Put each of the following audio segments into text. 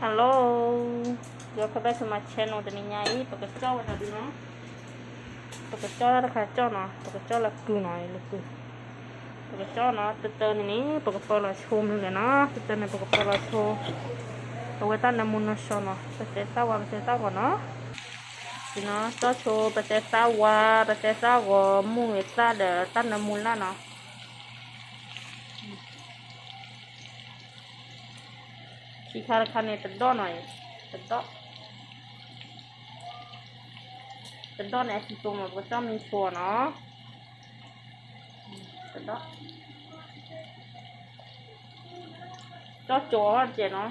Hello, welcome back to my channel. တနံၤညါအံၤ ပကကၠီၣ်ဝဲဒၣ်ဒုနီၤ, ပကကၠီၣ်တၢ်တခါကၠီၣ်နီၤ, ပကကၠီၣ်လၢကုၢ်နီၤ, လၢကုၢ်, ပကကၠီၣ်နီၤ, တတၢန့ၣ်န့ၣ် ပကပၢလီၤဆိမနုၤလဲၣ်နီၤ, တတၢန့ၣ် ပကပၢလီၤဆိ အဝဲတၢ်နၢမူနီၢ်ဆှီနီၤ, ပတဲတၢ်ဝါ ပတဲတၢ်ဂီၤနီၤ, ဒုနီၤ, ကၠီၣ်ဆိ ပတဲတၢ်ဝါ ပတဲတၢ်ဂီၤ မုၢ်ဂ့ၤသၣ်ဒီးတၢ်နၢမူလၢ်နီၤ. ခံခါတခါန့ၣ် တဒီၣ်နီၤ, တဒီၣ်, တဒီၣ်န့ၣ် အစံးသိမး ပကကၠီၣ်မံဆိနီၤ, တဒီၣ်, ကၠီၣ်ကၠီအီၤတကဲးနီၤ. အံၤ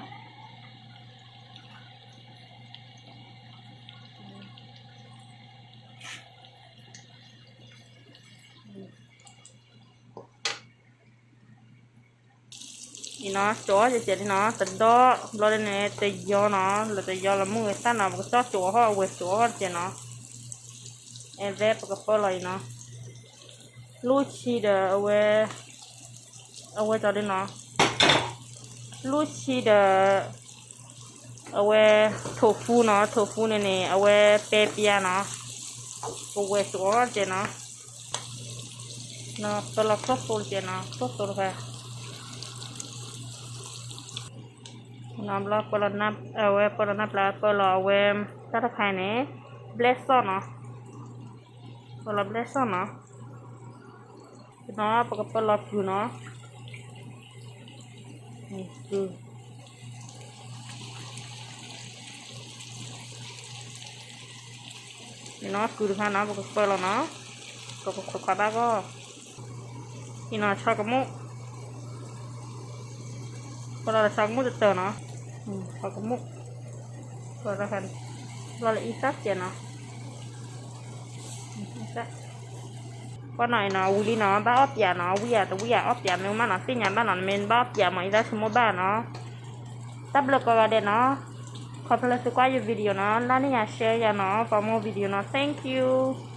နီၤ, ကၠီၣ်အီၤတကဲးနီၤ, တဒီၣ်ဘျီဒ်န့ၣ် တယီနီၤ, လၢတယီလၢမုၢ်ဂ့ၤသၣ်နီၤ, ပကကၠီၣ်ကၠီအီၤ အဝဲကၠီအီၤတကဲးနီၤ. အဲ ဝဲပကပၢလီၤအံၤနီၤ, လွံၢ်ဆံဒီးအဝဲ, အဝဲကၠီဒ်နီၤ, လွံၢ်ဆံဒီး အဝဲ ထိၣ်ဖူနီၤ, ထိၣ်ဖူန့ၣ်န့ၣ် အဝဲပဲပျါနီၤ, ပဝဲကၠီအီၤတကဲးနီၤ. ပၢလီၤခိၣ်သိတကဲးနီၤ, ခိၣ်သိတခါ, ဘျီပၢလီၤ, အဝဲပၢလီၤနၢ်ပျၢ် ပၢလီၤအဝဲ တၢ်တခါအံၤန့ၣ် ဘျဲၣ်စီၣ်နီၤ, ပၢလီၤဘျဲၣ်စီၣ်နီၤ. နီၤ ပကပၢလီၤကုၢ်နီၤ, ကုၢ်, နီၤ ကုၢ်တခါနီၤ ပကပၢလီၤနီၤ, ပကခိးခီဘၣ်ဂီၢ်, အံၤနီၤ ဆီကမူၣ်, ပၢလီၤဆီကမူၣ်တတၢၢ်နီၤ, ဆီကမူၣ်, ပၢလီၤလၢအံသၣ်ကဲးနီၤ. ကွၢ်နီၤအံၤနီၤ အဝံၤလံနီၤ ဘၣ်အီၣ်ပျးနီၤ, အဝံၤဧါတဝံၤဧါ အီၣ်ပျးမ့ၢ်မးနီၤ သ့ၣ်ညါဘၣ်နီၤ, နမ့ၢ်ဘၣ်အီၣ်ပျးမး အံသၣ်ဆိကမိၣ်ဘၣ်နီၤ. တၢ်ဘျုးကိးဂၤဒဲးနီၤ, ခီဖျိလၢသုကွၢ်ယ video နီၤ, like န့ၣ်ယၤ share ယၤနီၤ for more video နီၤ, thank you.